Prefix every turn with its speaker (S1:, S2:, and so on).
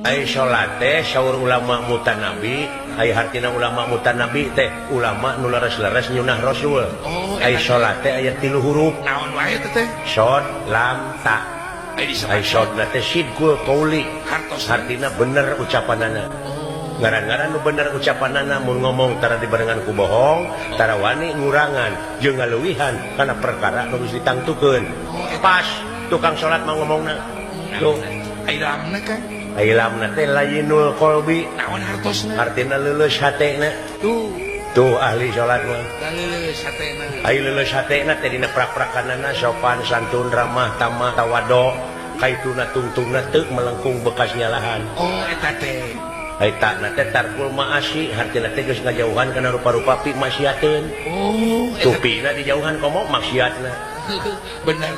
S1: Ai salat teh saur ulama mutanabi, ai hartina ulama mutanabi teh ulama nu leres-leres nyunah Rasul.
S2: Oh,
S1: Ai
S2: eta.
S1: Salat teh aya tilu huruf.
S2: Naon wae teh teh?
S1: Shod, lam, ta.
S2: Ai disebut
S1: Ai shodna teh sidqul qauli.
S2: Hartos.
S1: Hartina bener ucapanana. Ngaran-ngaran nu bener ucapanana, mun ngomong tara dibarengan ku bohong, tara wani ngurangan jeung ngaleuwihan kana perkara nu geus ditangtukeun. Pas tukang salat mah ngomongna. Tuh.
S2: Ai lamna kan?
S1: Ai lamna teh layinul qalbi.
S2: Naon hartosna?
S1: Artina leuleus hatena.
S2: Tuh.
S1: Tuh ahli salat mah.
S2: Leuleus hatena.
S1: Ai leuleus hatena teh dina prak-prakanana sopan santun, ramah tamah, tawado, kaituna tungtungna teu melengkung bekas nyalahan.
S2: Oh, eta teh.
S1: Ai takna teh tarkul maasi, hartina teh geus ngajauhan kana rupa-rupa pi maksiateun.
S2: Oh, eta.
S1: Tupina dijauhan komo maksiatna.
S2: Bener.